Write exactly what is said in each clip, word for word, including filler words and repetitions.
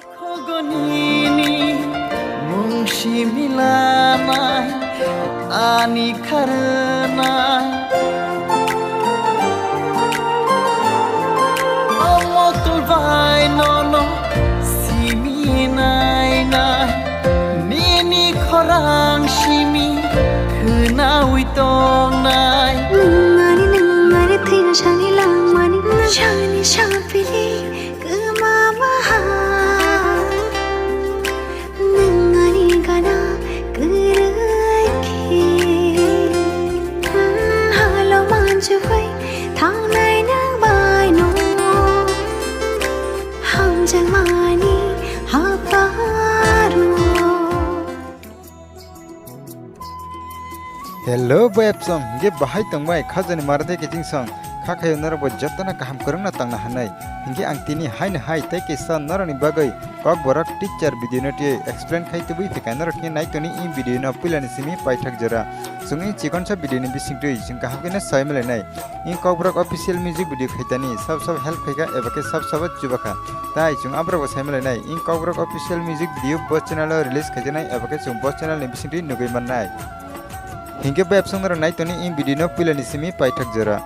Khogonini mung similanai ani kharnai. Omo tulbai nono siminai nai. Nini khorang simi khwnawi tongnai. Nwng ani nwng ani thwina sani langmani. Sani sapili kwma maha. Nwng ani gana kwrwi khe. Halo manchugwi thangnai nwng bai no. Hamjakmani haparo. Hello, boyapsong, hingke bahai tongbai khajani mara tei kiching song, kha khayo norokbo jotono kaham kwrwngno tangna hwnwi. Hingke ang tini haino hai tei kisa norokni bagwi Kokborok teacher video no twiwi explain khai tubui phika norok khe nai toni in video no puilani simi paithak jora. Chwng in chikonsa video ni bisingtwi chwng kaham khe no sai malainai. In Kokborok official music video khaitani sab sab help khaika eba khe sab sabo chubakha. Tai chwng aborok bo sai malainai. In Kokborok official music video bo channel o release khaijaknai eba khe chwng bo channel ni bisingtwi nugui mannai. Hingke boyapsong norok nai toni in video no puilani simi paithak jora.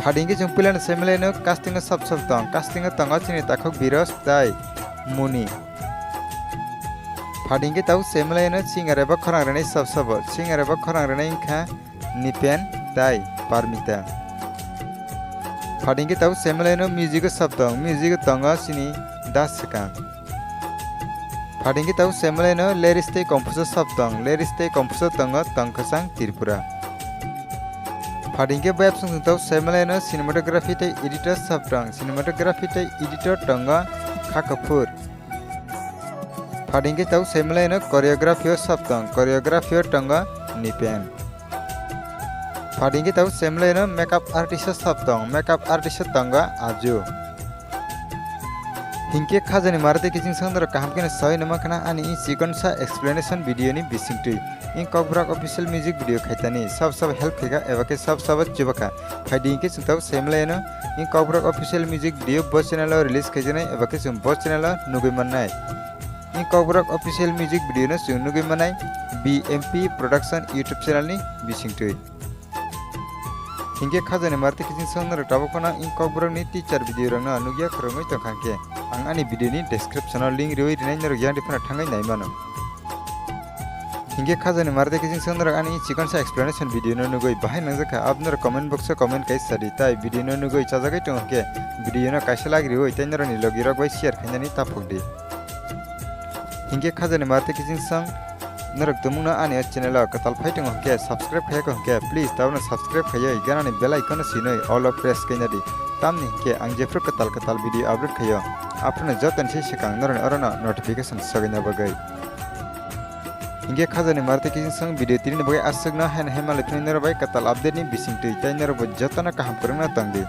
Phadi hingke chwng puilano sai malaino casting o sab sab tong. Casting o tongo chini takhuk Biros tai Muni. Phadi hingke tabuk sai malaino singer eba khorang rwnai sab sabo. Singer eba khorang rwnai wngkha Nipen tai Parmita. Phadi hingke tabuk sai malaino music o sab tong. Music o tongo chini Das Swkang. Phadi hingke tabuk sai malaino lyrics tei compose o sab tong. Lyrics tei compose o tongo Tongkhosang Tripura. Phadi hingke boyapsong chwng tabuk sai malaino cinematography tei editor sab tong. Cinematography tei editor tongo Kha Kapoor. Phadi hingke tabuk sai malaino choreography o sab tong. Choreography o tongo Nipen. Phadi hingke tabuk sai malaino makeup artist o sab tong. Makeup artist o tongo Aju. Hingke khajani mara tei kiching song norok kaham kheno sai no mankha na ani in chikonsa explanation video ni bisingtwi. In Kokborok official music video khaitani sab sab help khaika eba khe sab sabo chubakha. Phaidi hingke chwng tabuk sai malaino in Kokborok official music video bo channel o release khaijaknai eba khe chwng bo channel o nugui mannai. In Kokborok official music video no chwng nugui mannai B M P Production YouTube channel ni bisingtwi. Hingke khajani mara tei kiching song norok tabuk phano in Kokborok ni teaser video rok no nugya khoroknwi tongkha hingke ang ani video ni description o link riwi rinai norok yang di phano thangwi nai mano. Hingke khajani mara tei kiching song norok ani chikonsa explanation video no nugwi bahai nangjakha, abo norok comment box o comment kai sadi, tai video no nugwi chajagwi tongo hingke video no kaisa like riwi tei norok ni logi rok bai share khainani taphok di. Hingke khajani mara tei kiching song norok tumungno ani o channel o kwtal phai tongo hingke subscribe khaiya kho hingke please tabukno subscribe khaiwi ganani bell icon no sinwi all o press khaina di. Tamni hingke ang jephru kwtal kwtal video upload khaio aphruno jotoni se swkang norokni orono notification sogwina bagwi. Hingke khajani mara tei kiching song video tini bagwi aswkno haino hai malai phini norok bai kwtal update ni bisingtwi tei norok bo jotono kaham kwrwngno tong di.